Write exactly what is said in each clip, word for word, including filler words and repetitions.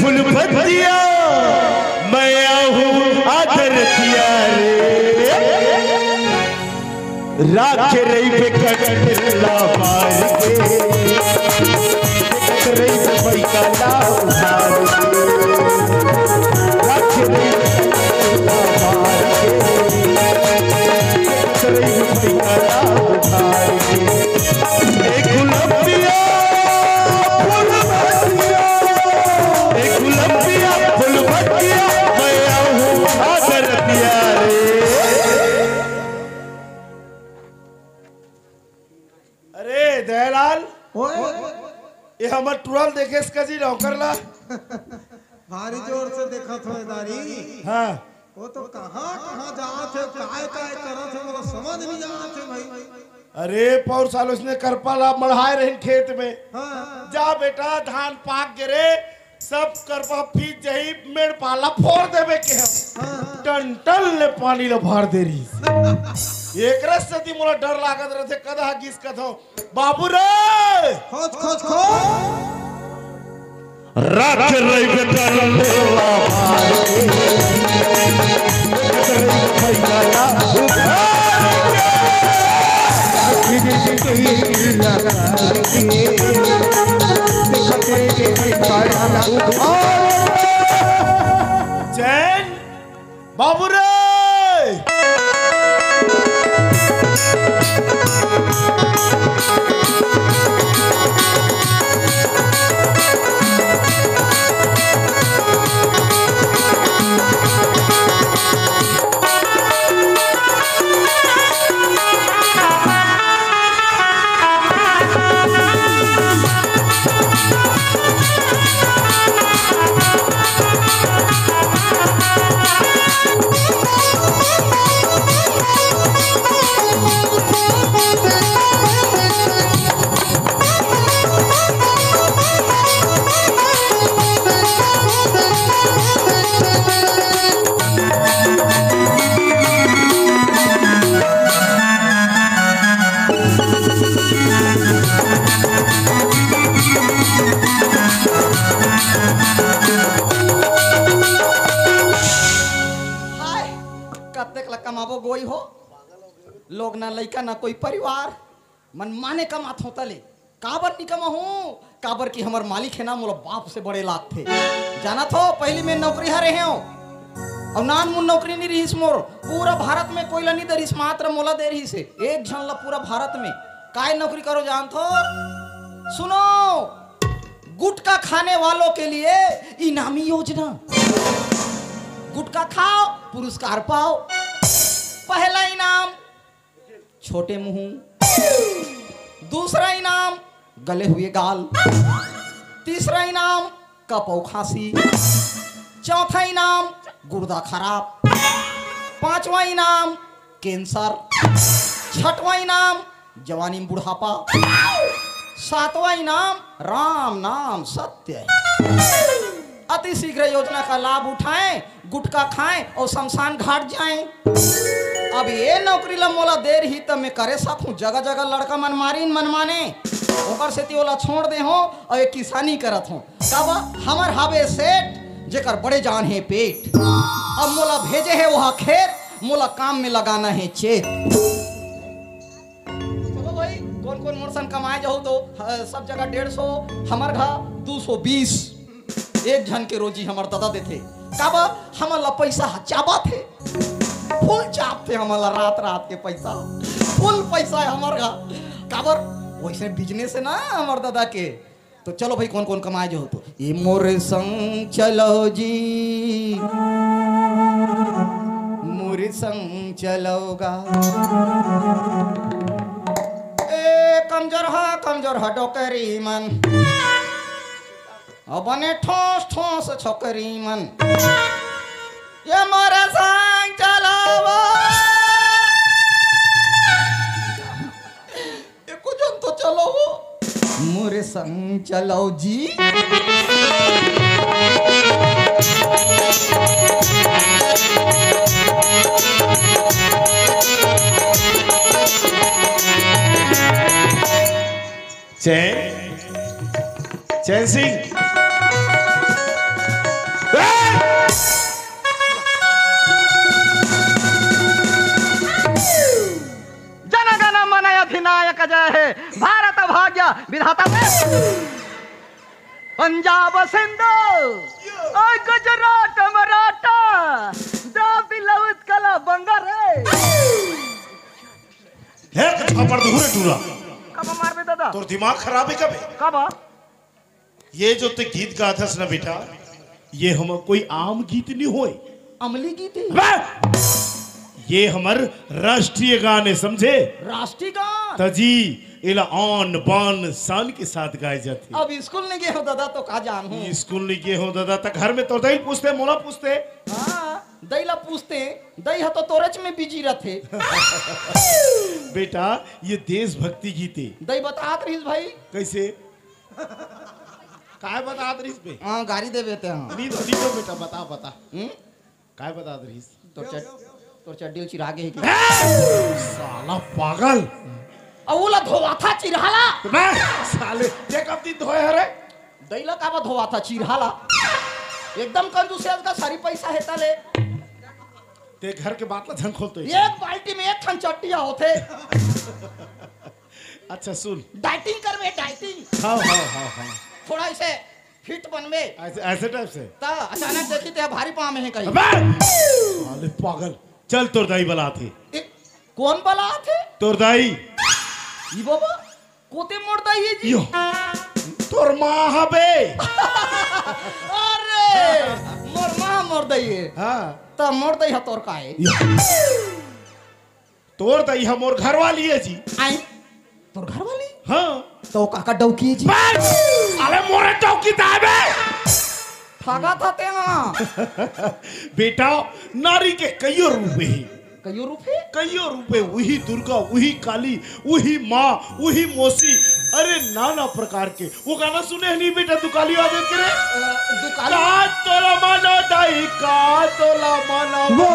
फूल पत्तिया, मैं आहूं आदरतिया रे। राखे रहिबे कटला मार के, रहिबे पैसा ला उधार के। राखे रहिबे कटला मार के, रहिबे पैसा ला उधार के। ए गुलबिया फूल बतिया, ए गुलबिया फूल बतिया, मैं आहूं आदरतिया रे। अरे दयालाल, ओए, ये हमर टुरा ल देखेस का जी, नौकर ला? भारी जोर से देखत होय दारी। हाँ। वो तो कहाँ कहाँ जात हे, काय काय करत हे, मोला समझ नहीं आत हे भाई। अरे पौर साल उसने करपा ला मढ़ाए रहिन खेत में। हाँ। जा बेटा, धान पाक गे रे, सब करपा फीज जही, मेड़ पाला फोर देबे के हम। हाँ। टन टन ले पानी ला भर दे रहिस। एकरे सेती मोला डर लागत रहिथे, कदा गिस कथों, बाबू रे! खोज, खोज, खोज। राखे रहिबे कटला मार के, रहिबे पैसा ला उधार के। चैन बाबू रे। हाय, कतेक ला कमाबो गोई हो, लोग ना लइका ना कोई परिवार, मनमाने कमात हों तले। काबर नी कमाहूं? काबर कि हमर मालिक हे ना, मोला बाप से बड़े लागथे। जानत हो, पहिली मैं नौकरी हरे हंव, अउ नानमुन नौकरी नी रिहिस मोर। पूरा भारत में कोई ला नी दे रिहिस, मात्र मोला दे रिहिस हे, एक झन ला पूरा भारत में। काय नौकरी करों जानत हो? सुनो, गुटखा खाने वालों के लिए इनामी योजना। गुटखा खाओ, पुरस्कार पाओ। पहला इनाम छोटे मुंह, दूसरा इनाम गले हुए गाल, तीसरा इनाम कप अउ खांसी, चौथा इनाम गुर्दा खराब, पांचवा इनाम कैंसर, छठवां इनाम जवानी में बुढ़ापा, सातवां इनाम राम नाम सत्य है। अति शीघ्र योजना का लाभ उठाएं, गुटखा खाएं और शमशान घाट जाएं। अब ये नौकरी ला मोला दे रही त मैं करे सकूं, जगह जगह लड़का मन मारिन मनमाने, ओकर सेती ओला छोड़ दे हों और ये किसानी करत हों। काबर हमर हावे सेठ, जेकर बड़े जान हे पेट। अब मोला भेजे हे वहा खेत, मोला काम में लगाना हे चेत। चलो भाई, कोन कोन मोर संग कमाए जाहू तो, अ, सब जगह डेढ़ सौ, हमर घर दू सौ बीस। एक झन के रोजी हमर ददा देथे। काबर हमन ला पैसा ह चाबत हे, फुल चाबथे हमन ला रात रात के पैसा, फुल पैसा हे हमर घर। काबर वैसे बिजनेस हे ना हमर ददा के। तो चलो भाई, कोन कोन कमाए जाहू तो, ए मोर संग चलो जी, मोर संग चलो गा। ए कमजोर हा, कमजोर हा डोकरी मन, अब बने ठोस ठोस छोकरी मन, ए मोर संग चलो वो। एको झन तो चलो वो। मोर संग चलो जी। चैन, चैन सिंह, का जय हे। भारत भाग्य विधाता में पंजाब सिंधु, ओए गुजरात मराठा, द्राविड़ उत्कल बंग रे। एक झापड़ दूर है टूरा। कब मारबे दादा? तोर दिमाग खराब है कबे? कब? ये जो ते गीत गाथस ना बेटा, ये हम कोई आम गीत नहीं होय। अमली गीत है। अबे! ये हमर राष्ट्रीय गान है, समझे? राष्ट्रीय गान? तजी एला आन बान शान के साथ गाए जाथे। अब स्कूल नहीं गए हो दादा तो का जान हो? स्कूल नहीं गए हो दादा, त घर में तो दई पूछते, मोला पूछते। हाँ, दई ला पूछते, दई ह तो तोरेच में बिजी रथे। बेटा, ये देशभक्ति गीत है। दई बतात रहिस भाई। कैसे? काय बतात रहिस बे? हाँ, गारी देबे ते, हाँ। नी तो, नी तो बेटा, बता, बता। हम्म? काय बतात रहिस? तोर चड-, तोर चड्डी ल चिरा गे हे कि? ए! साला पागल। अउ ओला धोवाथा चिरहा ला। मैं साले, ये कब दिन धोए हरे? दई ला काबर धोवाथा चिरहा ला? एकदम कंजूस हे, का सारी पैसा हे तले। ते घर के बात ला झन खोलते। एक बाल्टी में एक ठन चट्टिया होथे। अच्छा सुन। डाइटिंग करबे, डाइटिंग। हाँ, हाँ, हाँ, हाँ। थोड़ा इसे फिट बनबे। ऐसे, ऐसे टाइप से? त अचानक देखी ते भारी पाँव में हे कहीं। अबे! साले पागल। चल तोर दाई बलात हे। ए, कौन बलात हे? तोर दाई। ई बाबा, कोते मोर दाई हे जी? यो। तोर माँ हबे। अरे, मोर माँ मोर दाई हे। हाँ। त मोर दाई ह तोर का हे? यो। तोर दई ह मोर घरवाली हे जी। आई, तोर घरवाली? हाँ। तो काका डौकी हे जी? बस! साले मोरे डौकी दाबे। ठागा था ते ना। बेटा, नारी के कइयो रूप हे। कइयो रूप हे? कइयो रूप हे, उही दुर्गा, उही काली, उही माँ, उही मौसी, अरे नाना प्रकार के। वो गाना सुने हे नहीं बेटा, दुकाली वाले के रे? अ, दुकाली? का तोला मानो दाई, का तोला मानो। वो।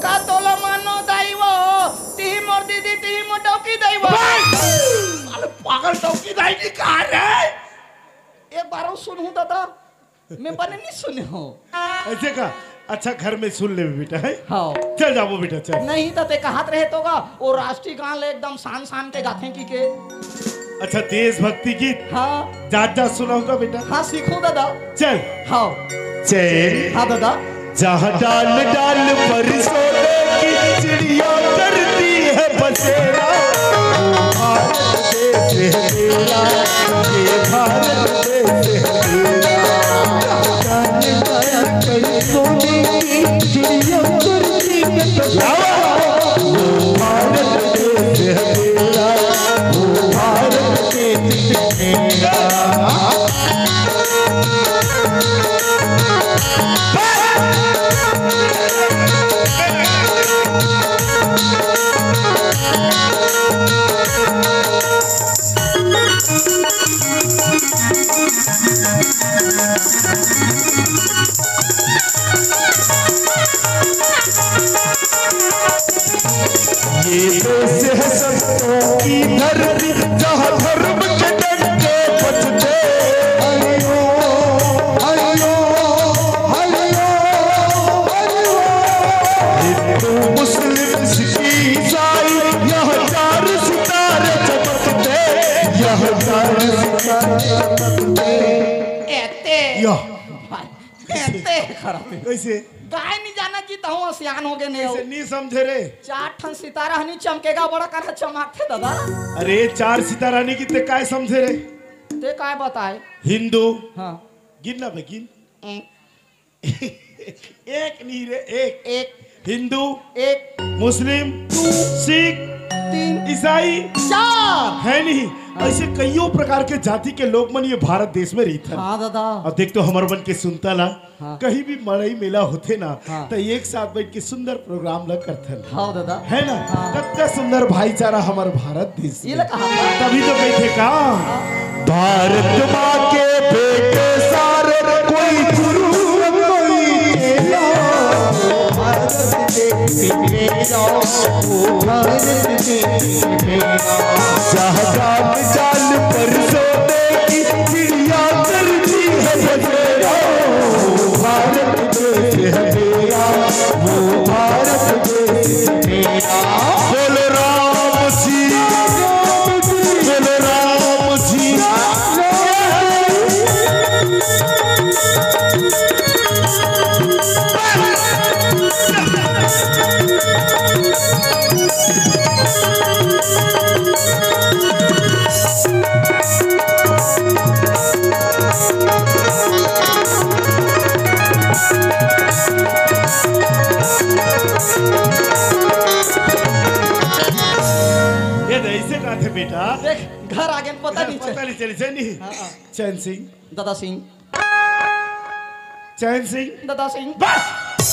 का तोला मानो दाई वो, तिही मोर दीदी, तिही मोर डौकी दाई वो। बस! साले पागल डौकी दाई नहीं कहा रे? एक बार और सुनहूँ दादा। मैं बने नहीं सुने हो। ऐसे का? अच्छा, घर में सुन ले बेटा, है? हाँ। चल जाबो बेटा, चल। नहीं तो ते कहत रहे तो गा, वो राष्ट्रीय गान ले एकदम शान शान के गाथे की के। अच्छा, देशभक्ति गीत? हाँ। जात जात सुनाऊंगा बेटा। हाँ, सीखो दादा। चल। हाँ। चैन। हाँ दादा। जहाँ डाल डाल पर सोने की चिड़िया करती है बसेरा, वो भारत देश है मेरा, ये भारत देश है मेरा। जहाँ डाल डाल पर सोने की चिड़िया करती है बसेरा, वो भारत देश है मेरा, वो भारत देश है मेरा। ये देश है संतों की धरती, जहाँ धर्म के डंके बजते। हरिओम, हरिओम, हरिओम, हरिओम। हिंदू, मुस्लिम, सिख, ईसाई, यहाँ चार सितारे चमकते, यहाँ चार सितारे चमकते। एते। या। भाई, एते खराब। कैसे? गाय नहीं जाना जी, तहूँ सियान हो गए ने। कैसे नहीं समझे रे? चार ठन सितारा हनी चमकेगा, बड़ा कना चमकथे दादा। अरे, चार सितारा नहीं कितने काय समझे रे? ते काय बताए? हिंदू। हाँ। गिन ना बे, गिन। एक। एक नहीं रे, एक। एक। हिंदू। एक। मुस्लिम। दो। सिख। तीन। ईसाई। चार। है नहीं? हाँ। ऐसे कईयों प्रकार के जाति के लोग मन ये भारत देश में रहिथन। हाँ दादा। अब देख तो हमर मन के सुनता ला, हाँ। कहीं भी मड़ई मेला होथे ना, हाँ। त एक साथ बैठ के सुंदर प्रोग्राम ला करथन। हाँ दादा। है ना? हाँ। कतना सुंदर भाईचारा हमर भारत देश ये में। ला कहा था? तभी तो कहिथे का? हाँ। भारत माँ के बेटे सारे, कोई गुरु, कोई चेला। भारत देश मेरा, ओ भारत देश मेरा। जहाँ जान जान पर सोने की चिड़िया करती है बसेरा। ओ भारत देश है मेरा, वो भारत देश मेरा। बोलो राम ये तो ऐसे कहा थे बेटा। देख, घर आ गए, पता नहीं पता चला। नहीं चली, चली नहीं। हाँ, हाँ। चैन सिंह। दादा सिंह। चैन सिंह। दादा सिंह। बस!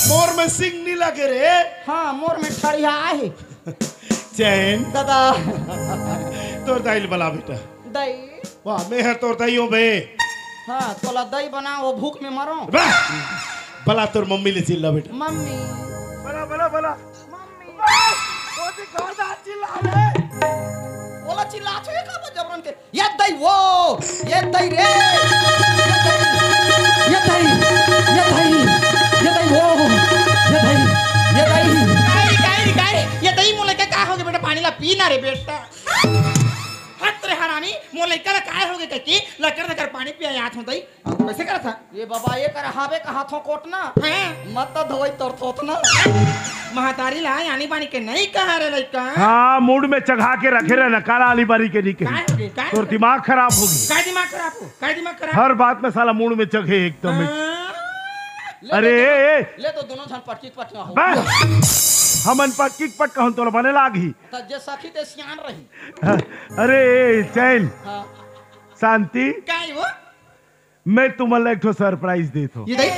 मोर में सिंह नहीं लगे रे। हाँ, मोर में ठड़िया आहे। चैन। दादा। तोर दाई ल बला बेटा। दाई। वाह, मैं हर तोर दाई हूँ बे। हाँ, तोला दाई बना, वो भूख में मरो। बस! बला तोर मम्मी ले चिल्ला बेटा। मम्मी। बला, बला, बला। मम्मी। बस! वो तो घर दा चिल्ला रे। ओला चिल्ला छो, ये का जबरन के? ये दई वो, ये दई रे, ये दई, ये दई, ये दई, ये दई वो, ये दई, ये दई। काई रे, काई रे, काई रे? ये दई मोर लइका का होगे बेटा, पानी ला पी ना रे बेटा। हट रे हरामी, मोर लइका ला काय होगे कहिके लकर लकर पानी पिया आत हों दई। अउ कैसे करत हा? ये बाबा, ये कर हावे का हाथों कोटना। हाँ। मत तो धोई तोर थोथना। महतारी ला आनी बानी के नहीं कहा रे लइका। हाँ, मूड में चघा के रखे रहे ना, काला आली बारी के नहीं कही। काय होगे? काय तोर होगे? दिमाग खराब होगे। काय दिमाग खराब हो? काय दिमाग खराब? हर बात में साला मूड में चघे एकदम ही। हाँ। ले अरे, तो ए, ए। ले तो दोनों झन पटकी पटका हो। बस, हमन पटकी पटका हन तोला बने लागही। त जे सखी ते सियान रही। अरे, ए, चैन। हाँ। शांति। काय वो? मैं तुमन ला एक ठो सरप्राइज देत हों। ये दई?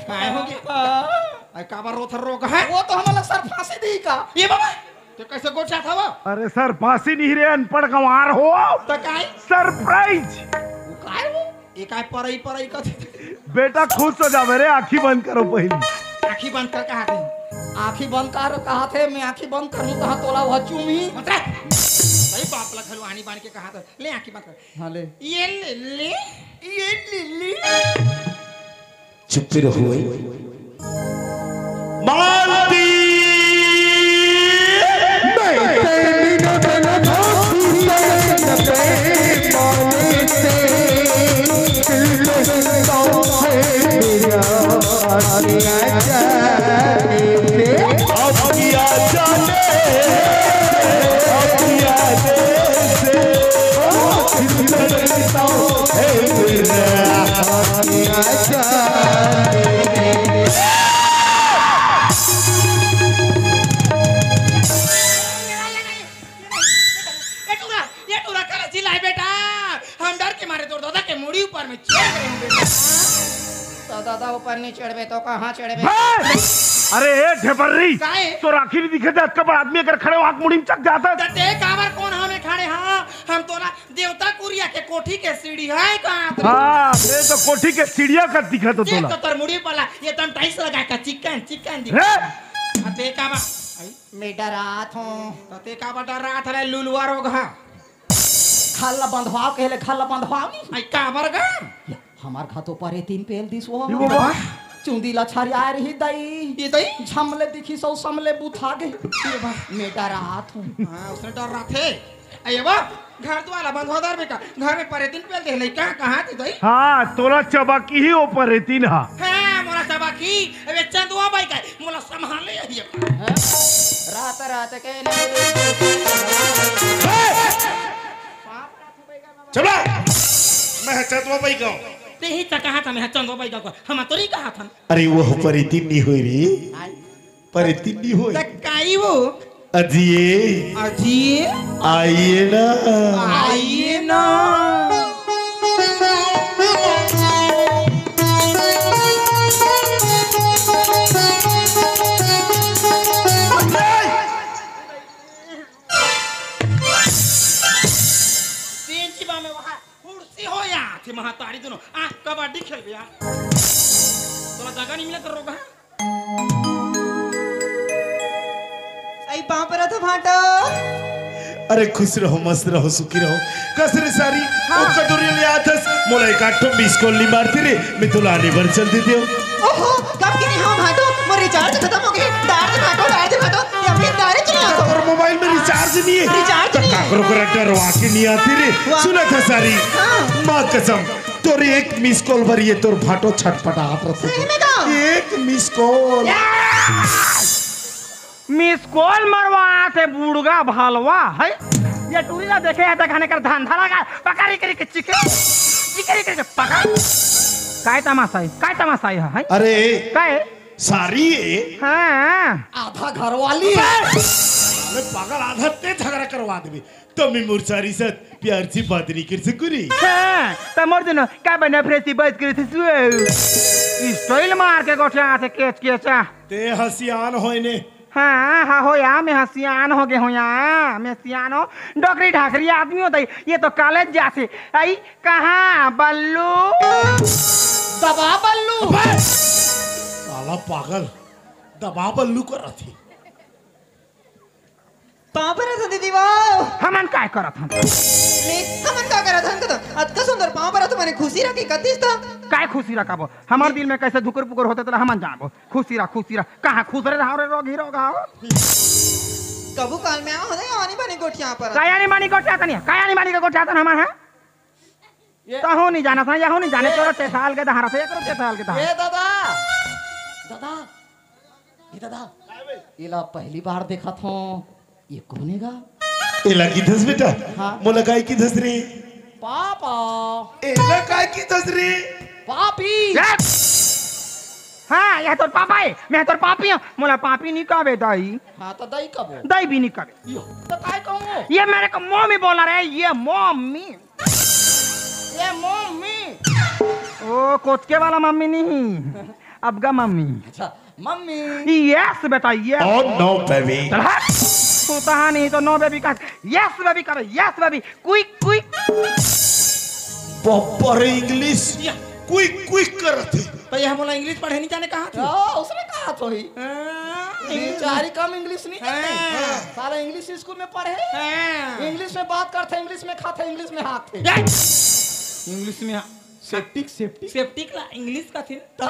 काय होगे? हाँ। अरे काबर रोथर रोग है? वो तो हमन ला सर फांसी दी का? ये बाबा, ते कैसे गोठियात हवा? अरे सर फांसी नहीं रे, अनपढ़ गंवार हो। तो काय? सरप्राइज। वो काय वो? ये काय परई परई का? बेटा खुश हो जाबे रे, आँखी बंद करो पहली। आँखी बंद कर कहा थे? आँखी बंद कर कहा थे, मैं आँखी बंद करूँ कहा तोला वह चूमी। मत रे। सही बाप ला घरवानी बन के कहा था। ले आँखी बंद कर। हाँ, ले। ये ले ले। ये ले ले। चुप रहो। मालती। मैं तेरी नजर धोती से, मालती से। दिल लगता है मेरा, आने आ जाने दे। अब किया जाने, अब किया दे। ये टूरा, ये टूरा काला चिल्लाए बेटा? हम डर के मारे तोर दादा के मुड़ी ऊपर में चढ़ गए हैं बेटा। तो दादा ऊपर नहीं चढ़बे तो कहाँ चढ़बे? अरे ए ढेबर्री, काहे? तोर आँखी नहीं दिखे थे, अतका बड़ा आदमी अगर खड़े हो, आँख मुड़ी में चक जाता। ते काबर कोन हमें खड़े, हाँ? हम तोला देवता कुरिया के कोठी के सीढ़ी है कहाँ? हाँ, ये तो कोठी के सीढ़िया का दिखा तो देख तोला। तो तोर मुड़ी पाला, ये तम टाइल्स लगा का चिकन, चिकन दिखा। रे? आ, ते काबर? आई? मैं डरात हूँ। तो ते काबर डरात है, लुलुआ रोग है? घर ला बंधवाओ, कहले घर ला बंधवाओ नहीं। आई काबर गा? या, हमार घर तो परे तीन पेल दिस वो। ये बाबा। चुंदी ला छरिया रही दई। ये दई? झमले दिखी सौ समले बुथा गए। ये बा। मैं डरात हूँ। हाँ, उसने डर रहा थे। अये बा, घर द्वार ला बंधवा दर बेका। घर में परे तीन पेल दे लइका, कहाँ थे दई? हाँ, तोला चबाकी ही वो परे तीन हा। हाँ, मोला चबाकी। अबे चंदुआ बाई का, मोला संभाले यही है। हाँ? रात रात के नहीं। चला, मैं ह चंदवा बाई गाँव। ते ही त कहा था, मैं ह चंदवा बाई गाँव का। हम तो नहीं कहा था। अरे वो परे तीन नहीं होई रे। परे तीन नहीं होई। त काई वो? अजिए। अजिए। आइए ना। आइए ना। तीन जीवा में वहाँ कुर्सी हो या, थे महतारी दोनों, आ, कबड्डी खेलबे या। तोला जगह नहीं मिला तो रोग है। आई पाँव परत हो भाटो। अरे खुश रहो, मस्त रहो, सुखी रहो। कस रे सारी, हाँ। ओ कदुरिया ले आथस, मोला एक आठ ठो मिस कॉल नहीं मारती रे, मैं तोला आने बर चल देती हूँ। ओहो, कब की नहीं हो भाटो, मोर रिचार्ज खतम हो गए। डार दे भाटो, डार दे भाटो, ये अपने डारे चले आओ। तोर मोबाइल में रिचार्ज नहीं है। रिचार्ज तो नहीं है। काकरो को डरवा के नहीं आती रे। वाह। सुना था सारी। हाँ। माँ कसम, तोर एक मिस कॉल बर ये तोर भाटो छटपटात रहते। सही में का? एक मिस कॉल। स्कूल मरवा थे बुड़गा भलवा है। ये टूरी ला देखे है, देखा नहीं कर धंधा लगा, पकड़ इकरी के चिके, इकरी के पकड़। काय तमाशा है, काय तमाशा है, है? अरे, काय? सारी है। हाँ। आधा घर वाली है। अबे! अरे पागल, आधा ते झगड़ा करवा देबे। तमी मोर सारी साथ प्यार से बात नहीं कर सकू रे। हाँ, त मोर दुनो का बना फ्रेसी बात करे थे सुए। स्टाइल मार के गोठिया थे केच केचा। ते हसियान होय ने। हाँ, हाँ, हो या, मैं हसियान हो गए हो या, मैं सियान हो। डोकरी ढाकरी आदमी होता है, ये तो कॉलेज जासे। आई, कहाँ बल्लू? दबा बल्लू। अबे! साला पागल, दबा बल्लू करत हे। पाँव परत हन दीदी, वाह। हमन काय करत हन? ले, हमन का करत हन कदम? अतका सुंदर पाँव परत हन, मने खुशी रखे कतिस त। काय खुशी रखाबो? हमर दिल में कैसे धुकुर पुकुर होते तेला हमन जानबो। खुशी रह, खुशी रह। कहाँ खुश रहे रहो रे रोगी रोगा हो? कभू काल में आओ दे, आनी बानी गोठिया पर। काय आनी बानी गोठिया तनी? काय आनी बानी के गोठिया तन हमन, हाँ? ये तहूँ नहीं जाना था, यहूँ नहीं जाने, ये तोरो चेथाल के दहारा से, एकरो चेथाल के दहारा। ए दादा, दादा, ए दादा, एला पहली बार देखत हों, ये कोन हे गा? एला किथस बेटा? हाँ। मोला काय किथस रे? पापा। एला काय किथस रे? पापी। हाँ, ये तोर पापा है, मैं तोर पापी हूँ, मोला पापी नहीं कहबे दाई। हाँ, तो दाई कबो? दाई भी नहीं कहबे। यो, तो काय कहूँ? ये मेरे को मम्मी बोला रे, ये मम्मी। ये मम्मी। ओ, कोचके वाला मम्मी नहीं, अबगा मम्मी। अच्छा, मम्मी। Yes बेटा, yes। Oh no baby। चल हट। तू तहा नहीं तो no baby का। Yes baby का, yes baby। Quick, quick। Babbar English. या। Quick, quick करत हे। तो ये हमला इंग्लिश पढ़े नहीं जाने कहा थी? ओ, उसने कहा तो ही। हाँ, बेचारी कम इंग्लिश नहीं जानते। हाँ। साला इंग्लिश स्कूल में पढ़े। हाँ। इंग्लिश में बात करते, इंग्लिश में खाते, इंग्लिश में हाथ थे। या। इंग्लिश में हा-, सेप्टिक, सेप्टिक। सेप्टिक ला इंग्लिश का थे। तो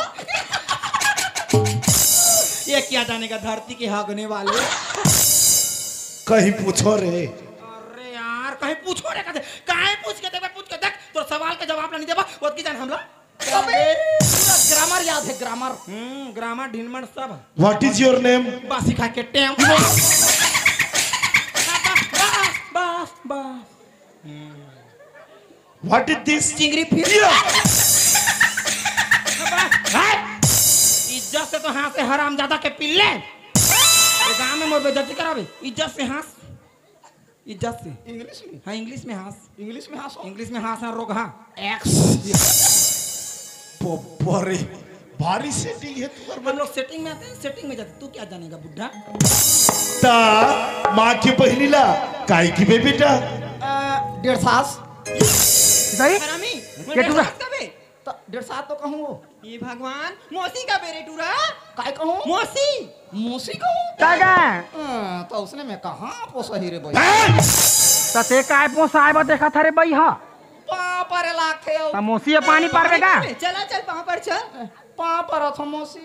ये क्या जानेगा धरती के हगने वाले। कहीं पूछो रे। अरे यार, कहीं पूछो रे, कहीं, कहीं पूछ के देख, पूछ के देख, तोर सवाल का जवाब ला नहीं देबा, ओतकी जान हमला। अबे, पूरा ग्रामर याद है, ग्रामर। हम्म, ग्रामर, ढिलमर सब। What is your name? बासी खा के टेम। बस, बस, बस। What is this? चिंगरी फिर। इज्जत से तो हाँस, हरामजादा के पिल्ले। ये गांव में मोर बेइज्जती कराबे। इज्जत से हाँस। इज्जत से। इंग्लिश में? हाँ, इंग्लिश में हाँस। इंग्लिश में हाँस हो? इंग्लिश में हाँस, हाँ, रोगहा। एक्स। बब्बर रे, भारी सेटिंग है तुम्हारे। हम लोग सेटिंग में आते हैं, सेटिंग में जाते हैं। तू क्या जानेगा बुड्ढा? ता माँ के बहिनी ला काय किबे बेटा? अ, डेढ़ सास। सही? हरामी, ये डेढ़ तू सास कबे? त डेढ़ सास तो कहूँ वो। ये भगवान, मौसी कबे रे टूरा? काय कहूँ? मौसी। मौसी कहूँ? काय का? हाँ, तो उसने मैं कहाँ पोसही रे भाई? हैं? त ते काय पोसाय बर देखत हरे बई हा? पाँव परे लागथे हो। त मौसी ह पानी परबे का? चला चल, पाँव पर चल। पाँव परत हो मौसी।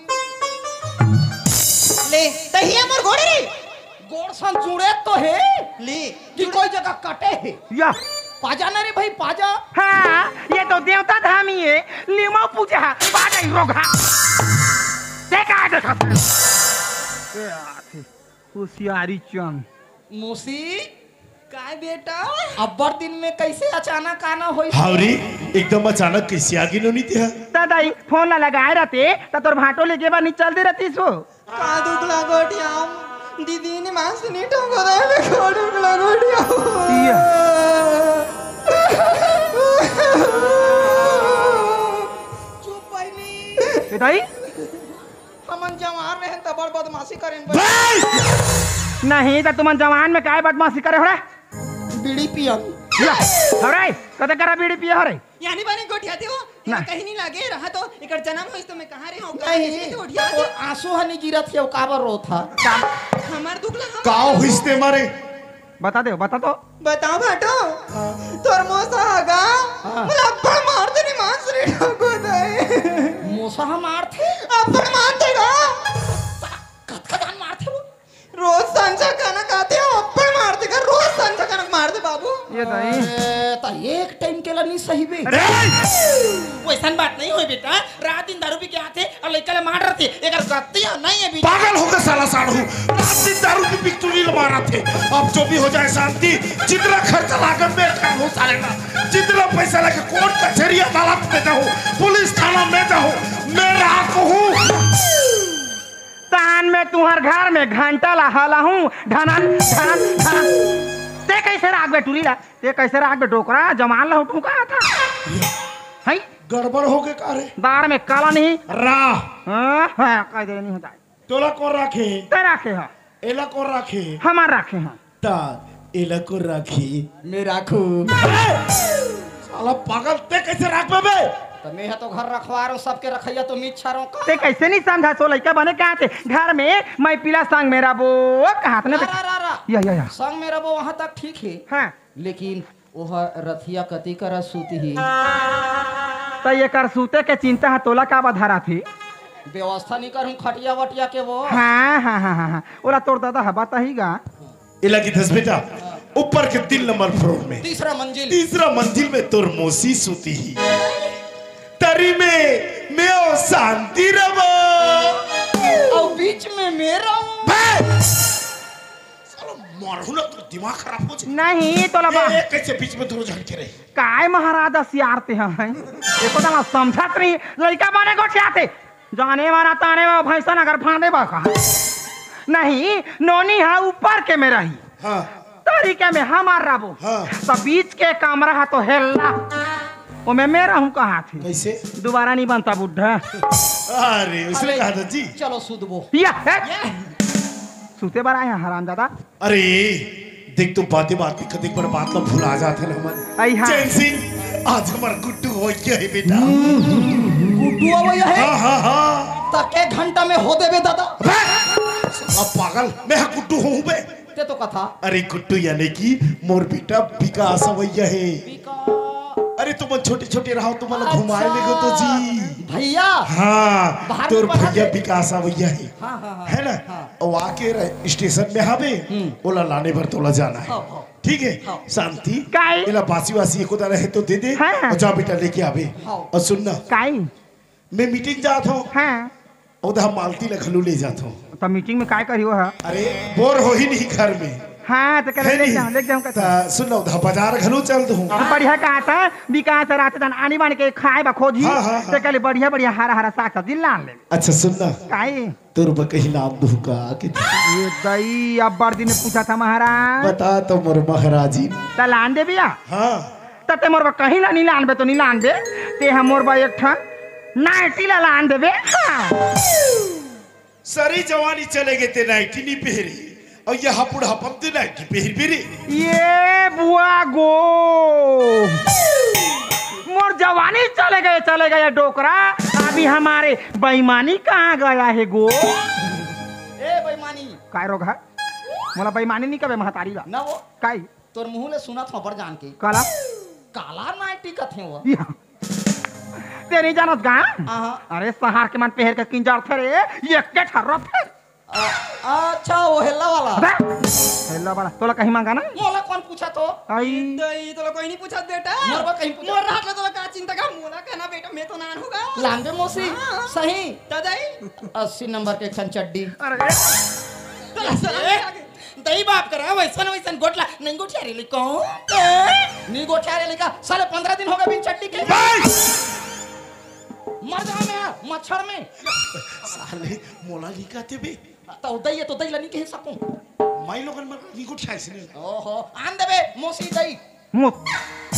ले, तहिया मोर गोड़ रे। गोड़ सन जुड़े तो हे। ले। कि कोई जगह कटे हे। या। पाजा ना रे भाई, पाजा। हाँ, ये तो देवता धामी है। लिमो पूजा, पाजा ही रोगहा। देखा, देखा। ए, आथे। होशियारी चंद। मौसी। काय बेटा? अब्बड़ दिन में कैसे अचानक आना होइस? हावरी, एकदम अचानक कैसे आगे नोनी ते हा? त दाई, फोन ला लगाए रहते, त तोर भांटो लेगे बर नी चल दे रहतीस वो। का दुख ला गोठियाम, दीदी ने मांस नी ठोको दे, मैं का दुख ला गोठियाम। इया। चुप बहिनी। ए दाई? हमन जवान रहेन त बड़ बदमाशी करेन बे। नहीं, त तुमन जवान में काय बदमाशी करे हो रे? बीड़ी पियन। या, हो रे, कते करा बीड़ी पिए हो रे? यानी बानी गोठियाते हो? ना। कहीं नहीं लागे रहा तो एकर जन्म होइस तो मैं कहाँ रहे हूँ? नहीं, गोठियाते हो? आंसू ह नहीं गिरत हे, काबर रोत हा? हमर दुख ला हम का होइस ते मारे? बता दे, बता तो। बताओ भाटो, तोर मोसा हगा, हाँ। मोला अब्बड़ मारथे नी मांस रे ठोको दे। मोसा ह मारथे? अब्बड़ मारथे गा। कतका जान मारथे वो? रोज संझा कनक आथे, अब्बड़ मारथे गा, रोज संझा कनक मारथे बाबू। ये दाई। अरे, त एक टाइम के ला नी सही बे। अरे! वैसन बात नहीं होय बेटा, रात दिन दारू पी के आथे अउ लइका ला मार रहथे, एकर गलती नहीं है बेटा। पागल होगे साला साढ़ू, रात दिन दारू पी जो भी हो जाए शांति, जितना खर्चा लागे मैं कर लूँ साले ना, जितना पैसा लगे कोर्ट कचहरी अदालत में जाऊँ, पुलिस थाना में जाऊँ, मैं राखहूँ। तान में तुहर घर में घंटा ला हलाहूँ, ढनन ढनन ढनन। ते कैसे राखबे टूरी ला? ते कैसे राखबे डोकरा? जमान ला उठूँ का था? हैं? गड़बड़ हो गए का रे? दार में काला नहीं। रा हाँ, हाँ, कह दे नहीं होता। तोला कौन राखे? ते राखे हा। एला कौन राखे? हमार राखे हा। ता एला कौन राखे? मैं राखू। साला पागल, ते कैसे राखबे बे? तो मैं तो घर रखवा रहा हूँ, सबके रखैया तो मीच छा रहा हूँ। ते कैसे नहीं समझा? सो लइका बने कहा थे घर में मैं पीला संग मेरा वो कहा था ना रा, ते- रा, रा, रा। या या या। संग मेरा वो वहां तक ठीक है, हाँ। लेकिन वह रथिया कति करा सूती ही। तो ये कर सूते के चिंता है तोला का बधारा थी। व्यवस्था नहीं करूँ खटिया वटिया के वो। हाँ हाँ हाँ हाँ हाँ। ओला तोर दादा हबा तही गा। इला की दस बेटा, ऊपर के तीन नंबर फ्लोर में, तीसरा मंजिल। तीसरा मंजिल में तोर मौसी सूती ही। तरी में मैं और शांति रबो। और बीच में मेरा वो। बे! साला मारू ना तो दिमाग खराब हो जाए। नहीं तोला बा ए, ए, कैसे बीच में दोनों झगड़े रहे? काय महाराज असियारते हैं? एको तना समझत नहीं। लड़का बने गोठियाते जाने वाला ताने वा भैंसन अगर फांदे बा कहा। नहीं, नोनी हा ऊपर के में रही। हाँ। तरीके में हमार रबो। हाँ। तो बीच के कमरा है तो हेल्ला। ओमे मैं रहूं कहा थी। कैसे? दोबारा नहीं बनता बुढ़ा। अरे उसने कहा था जी। चलो सुधबो। या है। सूते बर आए हैं हरामजादा। अरे देख, तू बातें बात में कतेक बड़ बात ला भुला जात है ना हमन। आई हाँ। चैन सिंह, आज हमार गुड्डू हो गया है बेटा। गुड्डू वो ये है। हाँ हाँ हाँ। तक एक घंटा में हो देवे दादा। अबे! साला पागल, मैं हाँ गुड्डू हूँ बे। ते तो कथा। अरे गुड्डू यानी कि मोर बेटा विकास अवैया है। अरे तुम छोटे छोटे रहो, तुम घुमाए ले गो तो जी। भैया। हाँ, बाहर तोर में पढ़ा भैया ले। विकास अवैया है। हाँ, हाँ, हाँ। है ना? हाँ। और आके रह- स्टेशन में आवे, हम्म। ओला लाने बर तोला जाना है। हाँ, हाँ। ठीक है? हाँ। शांति, काई? एला बासी वासी एको दाना है तो दे दे। हाँ, हाँ। और जा बेटा लेके आवे। हाँ। और सुन ना, काई? मैं मीटिंग जात हूँ। हाँ। उधर मालती ला घलू ले जात हूँ। तो मीटिंग में काय करी हो हा? अरे बोर हो ही नहीं घर में। हाँ, तो करे है ले नहीं? जाऊँ, ले जाऊँ कहता। ता सुन ना, उधर बाजार घलू चल दू। बढ़िया कहा था, विकास रात दन आनी बान के खाए बा खोजी। हाँ, हाँ, हाँ। तो कहले बढ़िया बढ़िया हरा हरा साग सब्जी लान ले। अच्छा सुन ना, काई? तोर बर कहीं लान दू का कि? ये दई अब्बड़ दिन पूछा था महाराज। बता तो मोर महाराजी। त लान दे भैया। हाँ। त ते मोर बर कहीं ला नहीं लान बे तो नहीं लान दे। ते हम मोर बर एक ठन नाइटी ला लान देबे। हाँ। सरी जवानी चले गए ते नाइटी नहीं पहरे, और यहाँ बुढ़ापा में ते नाइटी पहर भी रे। ये बुआ गो, मोर जवानी चले गए, चले गए डोकरा। अभी हमारे बेईमानी कहाँ गया है गो? ए बेईमानी। काय रोग है? मोला बेईमानी नहीं कबे महतारी ला। ना वो काई? तोर मुंह ले सुनत हो बर जान के। काला? काला नाइटी कथे वो। या। ते नहीं जानत गा? हाँ। अरे शहर के मन पहर के किंजर थे रे, ये के ठर्रो थे। अ- अच्छा वो हेल्ला वाला। अबे, हेल्ला वाला, तोला कहीं मांगा ना? मोला कौन पूछा तो? आई। दई तोला कोई नहीं पूछत बेटा। मोर बर कहीं पूछा। मोर राहत ले तोला का चिंता का? मोला कहना बेटा, मैं तो नान होगा। लान दे मौसी। हाँ। सही। त दई। अस्सी नंबर के एक ठन चड्डी। अरे, तोला शरम नहीं आगे। दई बाप करा वैसन वैसन गोठला नहीं गोठिया रे लिको। नहीं गोठिया रे लिका। साले पंद्रह दिन हो गए बिन चड्डी के। भाई! मर जाओ मैं यार, मच्छर में। साले मोला नहीं कहते बे। तो दई है तो दई ला नहीं कह सकूं। माई लोगन में नहीं गोठिया इसने। ओहो, आन देबे मौसी दई। मो-,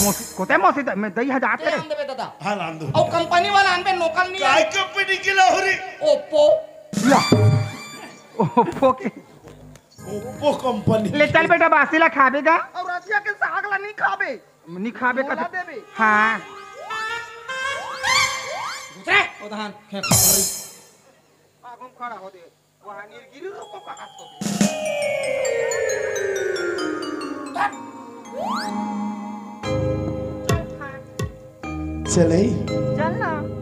मौसी, कोते मौसी द-, मैं दई हजार ते करे। आन देबे दादा। हाँ लान दो। और कंपनी वाला आनबे नोकल नहीं। काय कंपनी के ला हो रे? ओप्पो। या। ओप्पो के। Oppo company. ले चल बेटा, बासी ला खाबे गा। और रतिया के साग ला नहीं खाबे। नहीं खाबे मोला का। देबे। हाँ। उधर। उधर। खेत। आगू में खड़ा हो दे। वहाँ नीलगिरी रोको कहाँ तो। चले। चल ना।